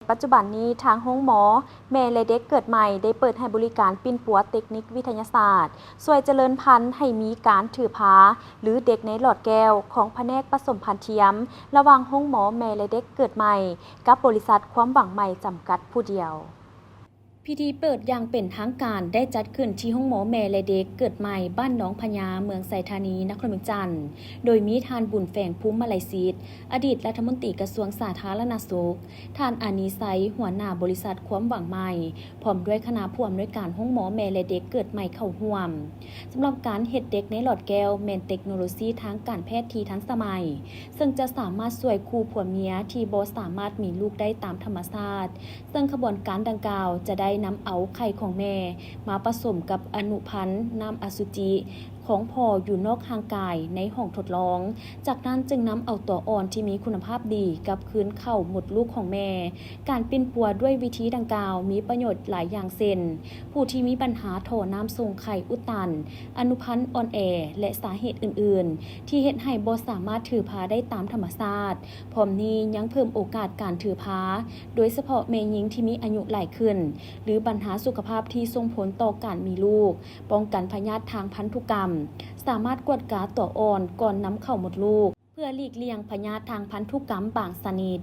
ປັດຈຸບັນນີ້ ທາງໂຮງໝໍແມ່ ແລະ ເດັກເກີດໃໝ່ ໄດ້ເປີດໃຫ້ບໍລິການປິ່ນປົວເຕັກນິກວິທະຍາສາດ ຊ່ວຍຈະເລີນພັນໃຫ້ມີການຖືພາ ຫຼື ເດັກໃນຫຼອດແກ້ວ ຂອງພະແນກປະສົມພັນທຽມ ລະຫວ່າງໂຮງໝໍແມ່ ແລະ ເດັກເກີດໃໝ່ ກັບບໍລິສັດຄວາມຫວັງໃໝ່ຈຳກັດຜູ້ດຽວ. ພິທີເປີດຢ່າງເປັນທາງການໄດ້ຈັດຂຶ້ນທີ່ໂຮງໝໍແມ່ ແລະ ເດັກເກີດໃໝ່ ບ້ານໜອງພະຍາ ເມືອງໄຊທານີ ນະຄອນຫຼວງວຽງຈັນ ໂດຍມີທ່ານ ບຸນແຝງ ພູມມະໄລສິດ ອະດີດລັດຖະມົນຕີກະຊວງສາທາລະນະສຸກ, ທ່ານ ອານີໄຊ ຫົວໜ້າບໍລິສັດຄວາມຫວັງໃໝ່ ພ້ອມດ້ວຍຄະນະຜູ້ອຳນວຍການໂຮງໝໍແມ່ ແລະ ເດັກເກີດໃໝ່ເຂົ້າຮ່ວມ. ສຳລັບການເຮັດເດັກໃນຫຼອດແກ້ວ ແມ່ນເຕັກໂນໂລຊີທາງການແພດທີ່ທັນສະໄໝ, ເຊິ່ງຈະສາມາດຊ່ວຍຄູ່ຜົວເມຍທີ່ບໍ່ສາມາດມີລູກໄດ້ຕາມທຳມະຊາດ, ເຊິ່ງຂະບວນການດັ່ງກ່າວຈະໄດ້ນຳເອົາໄຂ່ຂອງແມ່ມາປະສົມກັບອະນຸພັນນ້ຳອະສຸຈິຂອງພໍ່ຢູ່ນອກຮ່າງກາຍໃນຫ້ອງທົດລອງ, ຈາກນັ້ນຈຶ່ງນຳເອົາຕົວອ່ອນທີ່ມີຄຸນນະພາບດີກັບຄືນເຂົ້າມົດລູກຂອງແມ່. ການປິ່ນປົວດ້ວຍວິທີດັ່ງກ່າວມີປະໂຫຍດຫຼາຍຢ່າງເຊັ່ນ ຜູ້ທີ່ມີບັນຫາທໍ່ນ້ຳສົ່ງໄຂ່ອຸດຕັນ, ອະນຸພັນອ່ອນແອ ແລະ ສາເຫດອື່ນໆ ທີ່ເຮັດໃຫ້ບໍ່ສາມາດຖືພາໄດ້ຕາມທຳມະຊາດ. ພ້ອມນີ້ຍັງເພີ່ມໂອກາດການຖືພາ, ໂດຍສະເພາະແມ່ຍິງທີ່ມີອາຍຸຫຼາຍຂຶ້ນ ຫຼື ບັນຫາສຸຂະພາບທີ່ສົ່ງຜົນຕໍ່ການມີລູກ, ປ້ອງກັນພະຍາດທາງພັນທຸກຳ, ສາມາດກວດກາຕົວອ່ອນກ່ອນນຳເຂົ້າມົດລູກ ເພື່ອຫຼີກລ່ຽງພະຍາດທາງພັນທຸກຳບາງຊະນິດ.